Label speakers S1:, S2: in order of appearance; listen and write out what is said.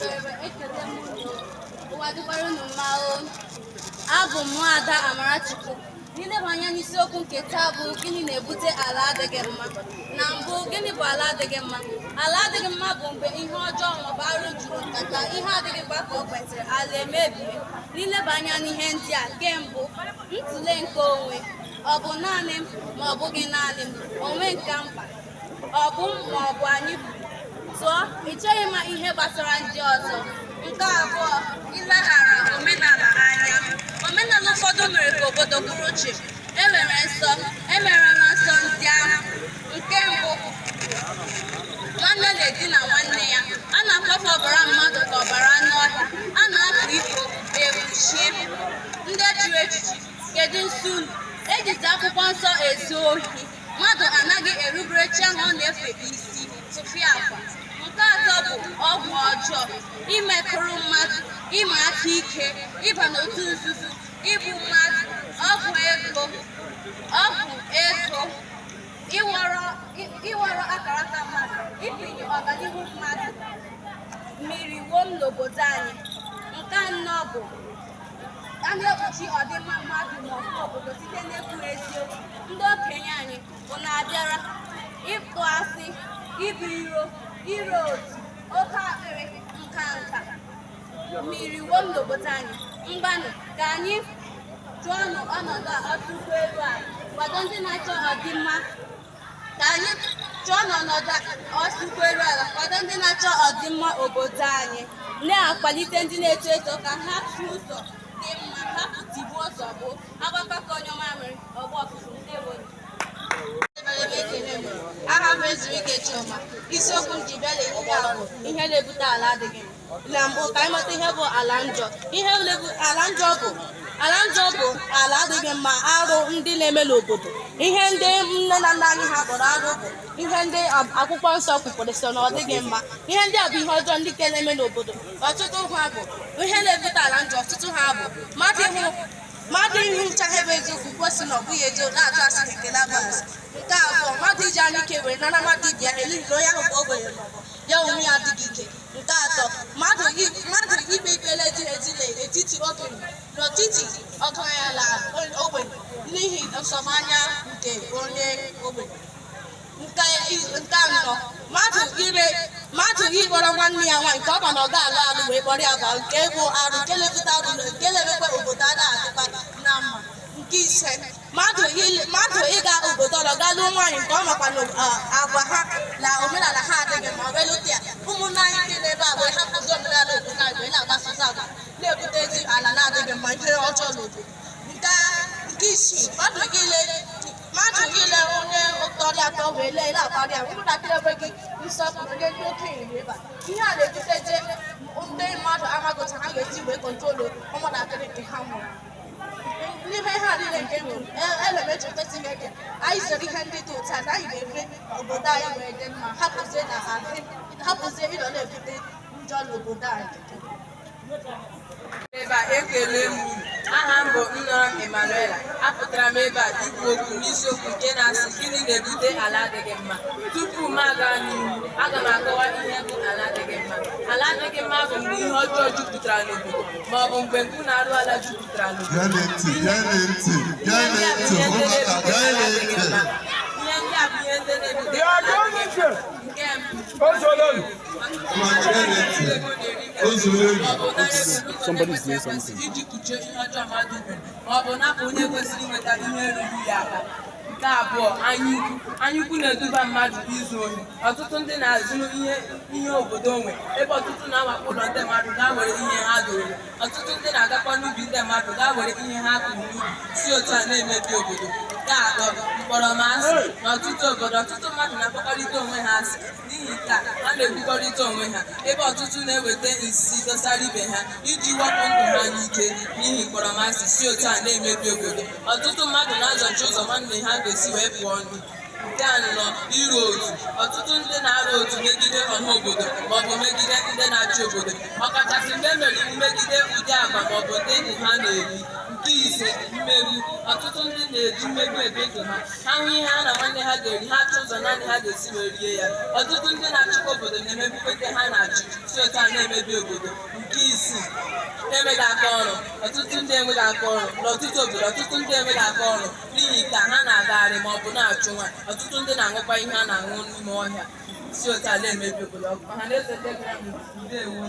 S1: Ebere, ekele m unu. Ụwa dịkwara unu mma o. Abụ m Nwaada Amarachukwu. N'ileba anya n'isiokwu nke taa bụ gịnị na-ebute ala adịghị mma. Na mbụ, gịnị bụ ala adịghị mma? Ala adịghị mma bụ mgbe ihe ọjọọ maọbụ arụ juru nkata, ihe adịghịkwa ka o kwesịrị, ala emebie. N'ileba anya n'ihe ndị a, nke mbụ, ntụle nke onwe. Ọ bụ naanị m ma ọ bụghị naanị m, onwe nka mkpa. Ọ bụ m ma ọ bụ anyị bụ. Tụọ, ị chọghị ịma ihe gbasara ndị ọzọ. Nke abụọ, ileghara omenala anya. Omenala ụfọdụ mere ka obodo kwụrụ chịm. E nwere nsọ, emerela nsọ ndị ahụ. Nke mbụ, nwanne na-edina nwanne ya. A na-akwafu ọbara mmadụ ka ọbara anụ ọhịa. A na-akwa iko ekwuchie. Ndị echiri echichi, kedu nsọ unu? Ejizi akwụkwọ nsọ ezu ohi. Mmadụ anaghị erubere chi ahụ ọ na-efe isi tụfịa akwa. Nke atọ bụ ọgwụ ọjọọ, imekụrụ mmadụ, ịma aka ike, ịba n'otu nzuzo, igbu mmadụ, ọgwụ ego, ịwọrọ akara aka mmadụ, ịpịnye ọganihu mmadụ mmiri wom n'obodo anyị. Nke anọ bụ a na-ekpuchi ọdịmma mmadụ ma ọ bụ obodo site n'ekwughị eziokwu. Ndị okenye anyị bụ na-abịara ịkpụ asị, ibu iro, iro otu, oke akpịrị, nka nka mmiri wom n'obodo anyị. Mgbanụ ka anyị chụọnụ ọnọdụ a ọsọ ụgbọelu a, kwado ndị na-achọ ọdịmma. Ka anyị chụọ n'ọnọdụ ọsọ ụgbọelu ala, kwado ndị na-achọ ọdịmma obodo anyị, na-akwalite ndị na-eto eto ka ha si ụzọ dị mma, hapụ tigbuo zọgbuo. Agbakọ onye mamịrị ọgbọ ọfụfụ. Ndewo.
S2: Aha m Ezurike Chioma. Isiokwu m ji bịa n'ehihie a bụ ihe na-ebute ala adịghị mma. Na mbụ, ka anyị mata ihe bụ ala njọ. Ihe na-ebu ala njọ bụ ala njọ bụ ala adịghị mma, arụ ndị na-eme n'obodo. Ihe ndị nne na nna anyị ha kpọrọ arụ bụ ihe ndị akwụkwọ nsọ kwukwere so na ọ dịghị mma. Ihe ndị a bụ ihe ọjọọ ndị ke na-eme n'obodo. Ọtụtụ ha bụ ihe na-ebute ala njọ. Ọtụtụ ha bụ mmadụ ịhụcha ihe bụ eziokwu kwesị na ọ bụghị eziokwu, na-atụ asị na ekele abụ asị. Nke abụọ, mmadụ iji anya ike were nara mmadụ ibe ya n'ihi na onye ahụ bụ ogbenye maọbụ ya onwe ya adịghị ike. Nke atọ, mmadụ ikpe ikpe na-ezighị ezi n'etiti okenye, n'etiti ọgaranya na ogbenye, n'ihi nsọmanya nke onye ogbenye. Nke anọ, mmadụ ịkpọrọ nwanne ya nwaanyị nke ọ ma na ọ ga-alụ alụ wee kpọrọ ya baa, nke bụ arụ, nke na-ebute arụ, na nke na-emekwa obodo a na-adịkwa na mma. Nke ise, mmadụ ịga obodo ọzọ gaa lụọ nwaanyị nke ọ makwa na agwa ha na omenala ha adịghị mma, wee lụta ya. Ụmụnne anyị ndị n'ebe a wee hapụzi omenala obodo anyị wee na-agbasozi agwa na-ebute ezi ala na-adịghị mma, ihe ọjọọ n'obodo. Nke isii, mmadụ ile onye ụtọrị atọ wee lee na-akparị ya, ụmụntakịrị enweghị nsọpụrụ nye ndị okenye n'ebe a. Ihe a na-ebuteje ndị mmadụ amaghị otu ha ga-esi wee control ụmụntakịrị nke ha mụrụ. N'ime ihe a niile nke m kwuru, ana m echeta Chineke anyị soro ihe ndị dị otu a na anyị ga-eme obodo anyị wee dị mma, hapụzie ịnọ na-ebute njọ n'obodo anyị.
S3: Ebe a, ekele m unu. Aha m bụ Nnorom Emmanuela. Apụtara m ebe a ikwu okwu n'isiokwu nke na-asị gịnị na-ebute ala adịghị mma. Tupu m aga n'ihu, aga m akọwa ihe bụ ala adịghị mma. Ala adịghị mma bụ mgbe ihe ọjọọ jupụtara n'obodo ma ọ bụ mgbe mpụ na arụ ala jupụtara n'obodo.
S4: Geenụ ntị, geenụ ntị, geenụ ntị, ụmụaka, geenụ ntị.
S3: Ihe ndị a bụ ihe ndị na-ebute ala adịghị mma. Nke mbụ,
S4: Ụmụaka, geenụ ntị. O zuru ezu.
S3: Somebody is doing something. Iji kpuchie ihe ọjọọ mmadụ mere ma ọ bụ napụ onye kwesịrị inweta ihe ruru ya aka. Nke abụọ, anyaukwu. Anyaukwu na-eduba mmadụ izu ohi. Ọtụtụ ndị na-azụ ihe obodo nwe, ebe ọtụtụ na-awakpo ụlọ ndị mmadụ gaa were ihe ha dowere. Ọtụtụ ndị na-agakwa n'ubi ndị mmadụ gaa were ihe ha kụrụ n'ubi, si otu a na-emebi obodo. Nke atọ, mkpọrọmasị. N'ọtụtụ obodo, ọtụtụ mmadụ na-akpọkọrịta onwe ha asị. N'ihi nke a, ha na-egbukọrịta onwe ha, ebe ọtụtụ na-eweta nsị dosara ibe ha iji wepụ ndụ ha n'ike n'ihi mkpọrọmasị, si otu a na-emebi obodo. Ọtụtụ mmadụ na-azọchi ụzọ nwanne ha ga-esi wee pụọ ndụ. Nke anọ, iru otu. Ọtụtụ ndị na-arụ otu megide ọha obodo maọbụ megide ndị na-achị obodo, ọkachasị mgbe e mere iwu megide ụdị agwa maọbụ ndị ndụ ha na-ebi. Nke Nke ise, mmegbu. Ọtụtụ ndị na-eji mmegbu ebi ndụ ha. Ha hụ ihe ha na nwanne ha ga-eri, ha chọọ ụzọ naanị ha ga-esi wee rie ya. Ọtụtụ ndị na-achịkwa obodo na-emegbukwa ndị ha na-achị, si otu a na-emebi obodo. Nke isii, enweghị aka ọrụ. Ọtụtụ ndị enweghị aka ọrụ n'ọtụtụ obodo. Ọtụtụ ndị enweghị aka ọrụ, n'ihi ka ha na-agagharị ma ọ bụ na-achụ nwaanyị. Ọtụtụ ndị na-aṅụkwa ihe a na-aṅụ n'ime ọhịa, si otu a na-emebi obodo. Ọha na eze ndị bịara, ndewo.